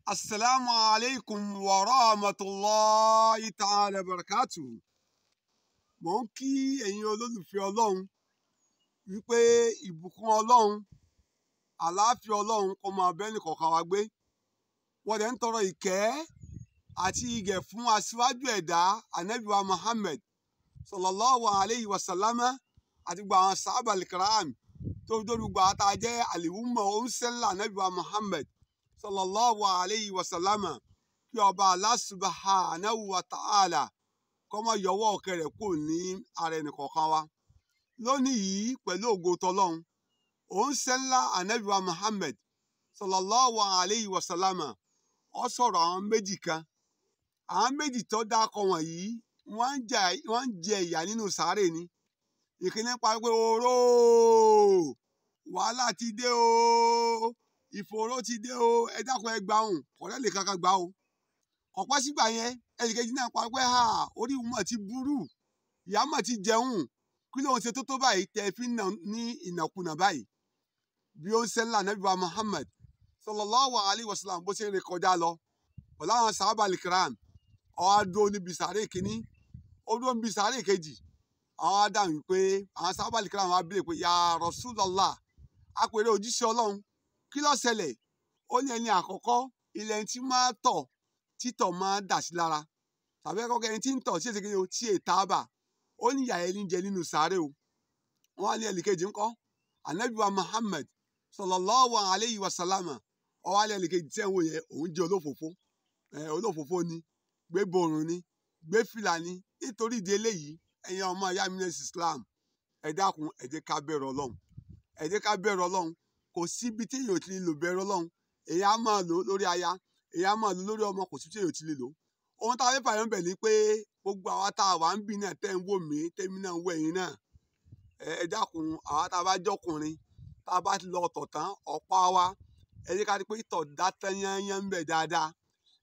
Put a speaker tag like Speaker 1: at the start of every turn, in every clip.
Speaker 1: Assalamu alaikum wa rahmatulahi ta'ala barakatu. Mò ń kí ẹ̀yin olólùfẹ́ Ọlọ́run wípé ìbùkún Ọlọ́run, àlàáfíà Ọlọ́run kó máa bá ẹnìkọ̀ọ̀kan wa gbé. Wọ́n dẹ̀ ń tọrọ ìkẹ́ àti ìgẹ̀ fún aṣíwájú ẹ̀dá Ànábì wa Muhammad sallallahu alayhi wa sallama àti gbogbo àwọn sahaba al-kiram tó fi dórí gbogbo àwọn tá a jẹ́ àlìwúmọ̀ oúnṣẹ́lá Ànábì wa Muhammad sallallahu alayhi wa sallama, kí ọba Allah subhanahu wa ta'ala kó má yọwọ́ ọ̀kẹ́ rẹ̀ kúrò ní ara ẹnìkọ̀ọ̀kan wa. Lónìí yìí pẹ̀lú ògo tọlọ́run, oúnṣẹ́lá Ànábì wa Muhammad sallallahu alayhi wa sallama ó sọ̀rọ̀ àwọn méjì kan. Àwọn méjì tó dákọ wọ̀nyí wọ́n ń jẹ ìyà nínú sàárè ni. Ìkíní pa pé oró wàhálà ti dé o, ìfòòró ti dé o, ẹ dákun ẹ gbà òun, ọ̀rẹ́ lè kankan gbà o. Ọ̀pọ̀ sígbà yẹn ẹnìkejì náà pa pé ha orí mọ̀ ti burú, ìyá mọ̀ ti jẹun, kí ló ń ṣe tó tó báyìí tẹ́ fi ní ìnàkúnà báyìí. Bí ó ń ṣe ńlá Ànábì wa Muhammad sallallahu alayhi wa sallam bó ṣe ń rìn kọjá lọ pẹ̀lú àwọn sahaba al-kiram, ó wá dúró níbi sàárè kínní, ó dúró níbi sàárè kejì. Àwọn á dáhùn wípé àwọn sahaba al-kiram wá béèrè pé ya Rasulullah, apèrè òjíṣẹ́ Ọlọ́run, kí ló ṣẹlẹ̀? Ó ní ẹni àkọ́kọ́ ilẹ̀ tí máa tọ̀ títọ̀ máa dà sí lára, tàbí ẹ̀kọ́ ẹni tí ń tọ̀ tí èsì kejì tí èta bà, ó ní ìyà ẹni jẹ nínú sàárè o. Wọ́n á ní ẹnì kejì ńkọ́? Ànábì wa Muhammad sallallahu alayhi wa sallama ó wá ní ẹnì kejì tí ẹ̀ ń wò yẹn, òun jẹ́ olófòófó. Olófòófó ni, gbé borun ni, gbé fìlà ni. Nítorí ìdí eléyìí, ẹ̀yin ọmọ ìyá mi nínú Islam, ẹ dákun, ẹ jẹ́ ká bẹ̀rù Ọlọ́run, ẹ jẹ́ ká bẹ̀rù Ọlọ́run. Kò síbi tí èèyàn ò ti lè lò bẹ̀rù Ọlọ́run. Èèyàn á máa lò lórí aya, èèyàn á máa lò lórí ọmọ, kò síbi tí èèyàn ò ti lè lò. Ohun tá a fẹ́ fààyàn bẹ̀ ni pé gbogbo àwa tá a wà ń bì náà tẹ́ ń wò mí, tẹ́mi náà ń wò ẹ̀yin náà, ẹ dákun, àwa tá a bá jọkùnrin, tá a bá ti lọ tọ̀ tán, ọ̀pá wa, ẹ jẹ́ ká rí pé ìtọ̀ dá tán yányán ń bẹ̀ dáadáa.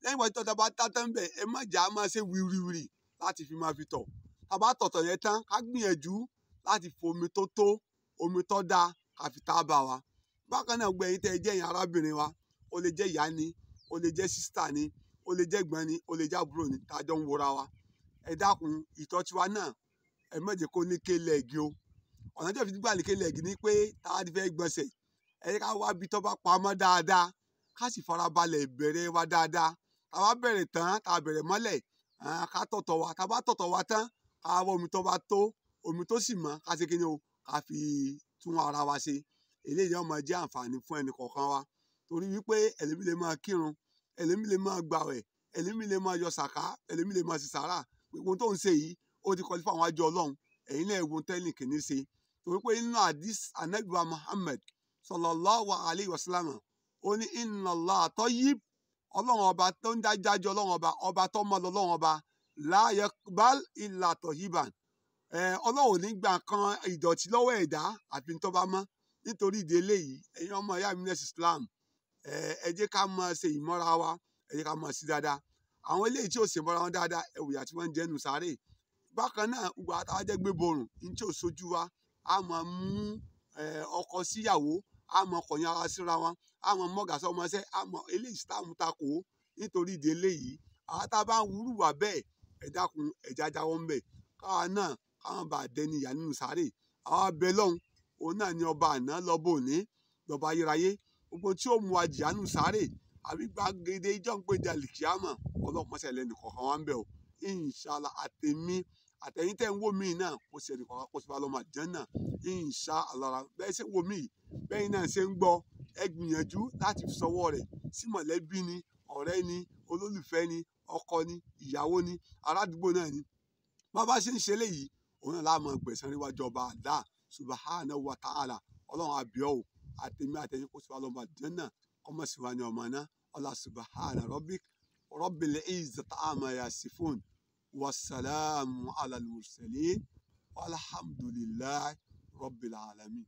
Speaker 1: Lẹ́yìn ìgbà tí ìtọ̀ bá dá tán ń bẹ̀, ẹ má jà á máa ṣe wìrìwìrì láti fi máa fi tọ̀. Tá a bá tọ̀tọ̀ yẹn tán, ká gbìyànjú láti fomi tó tó, omi tó dáa, ká fi tábà wa. Bákan náà, gbogbo ẹ̀yin tẹ́ ẹ jẹ́ ẹ̀yin arábìnrin wa, ó lè jẹ́ ìyá ni, ó lè jẹ́ sísítà ni, ó lè jẹ́ ẹ̀gbọ́n ni, ó lè jẹ́ àbúrò ni, tá a jọ ń wora wa. Ẹ dákun, ìtọ̀ tiwa náà, ẹ má jẹ́ kó ní kélẹ̀ẹ́gì o. Ọ̀nà tí ó fi gbà ní kélẹ̀ẹ́gì ni pé tá a ti fẹ́ gbọ̀nsẹ̀, ẹ jẹ́ ká wá ibi tó bá pamọ́ dáadáa, ká sì farabalẹ̀ bẹ̀rẹ̀ wa dáadáa. Tá a bá bẹ̀rẹ̀ tán, tá a bẹ̀rẹ̀ mọ́lẹ̀, ká tọ̀tọ̀ wa. Tá a bá tọ̀tọ̀ wa tán, ká wá omi tó bá tó, omi tó sì mọ́, ká ṣe kíni o, ká fi tún ara wa ṣe. Eléyìí ó máa jẹ́ àǹfààní fún ẹnì kọ̀ọ̀kan wa. Torí wípé ẹlòmíì lè máa kírun, ẹlòmíì lè máa gbàwẹ̀, ẹlòmíì lè máa yọ sàká, ẹlòmíì lè máa ṣe sàárà. Gbogbo ohun tó ń ṣe yìí, ó ti kọjú fún àwọn àjọ Ọlọ́run. Ẹ̀yin náà wo tẹ́lẹ̀ kìíní ṣe. Torí pé nínú hadith Ànábì wa Muhammad sallallahu alayhi wa sallam, ó ní inna Allaha tayyib, Ọlọ́run ọba tó ń dájájọ́ Ọlọ́run ọba, ọba tó mọ́ lọ́lọ́run ọba, la yaqbal illa tayyiban. Ọlọ́run ò ní gbà kan ìdọ̀tí lọ́wọ́ ẹ̀dá àfi tó bá mọ́. Nítorí ìdí eléyìí, ẹ̀yin ọmọ ìyá mi nínú Islam, ẹ jẹ́ ká máa ṣe ìmọ́ra wa, ẹ jẹ́ ká máa ṣe dáadáa. Àwọn eléyìí tí ò ṣe ìmọ́ra wọn dáadáa, ẹ wò ìyà tí wọ́n ń jẹ nínú sàárè. Bákan náà, gbogbo àwa tá a jẹ́ gbé borùn, ní tí ò sojú wa, a máa mú ọkọ síyàwó, a máa kọ̀yìn ara síra wọn, a máa mọ̀gà sọmọṣẹ́, a máa eléyìí Islam takò. Nítorí ìdí eléyìí, àwa tá a bá ń wúrú wà bẹ́ẹ̀, ẹ dákun, ẹ já jáwọ́ ń bẹ̀. Káwa náà, ká má bàa dẹni ìyà nínú sàárè. Àwa bẹ lọ́hun, òun náà ni ọba àná, lọ́ba òní, lọ́ba ayérayé. Gbogbo tí ó mú wa jìyà nínú sàárè, àbí gbàgede ijó ń pè ní àlìkìyámọ̀, Ọlọ́run mọ́ṣẹ́ lẹ́nu kọ̀ọ̀kan wa ń bẹ̀ o. Inshallah, àtèmi, àtẹ̀yin tẹ́ ń wò mí náà, kò sí ẹnì kọ̀ọ̀kan kó sì bá lọ́mọ àlùjánnà. Inshallah, bẹ́ẹ̀ ṣe ń wò mí, bẹ́ẹ̀ náà ṣe ń gbọ́, ẹ gbìyànjú láti sọwọ́ rẹ̀ sí mọ̀lẹ́bí ni, ọ̀rẹ́ ni, olólùfẹ́ ni, ọkọ ni, ìyàwó ni, arádùúgbò náà ni. Bá bá ṣe ń ṣe eléyìí, òun náà la máa gbẹ̀san níwájú ọba Allah subhanahu wa ta'ala. Ọlọ́run á bẹ̀ ọ́ o, àtèmi àtẹ̀yin kó sì wá lọ́mọ àlùjánnà, kó má sì wá ní ọmọ náà. Allah subhana rabbik rabbil izzati amma yasifun wassalamu ala al-mursalin walhamdulillahi rabbil alamin.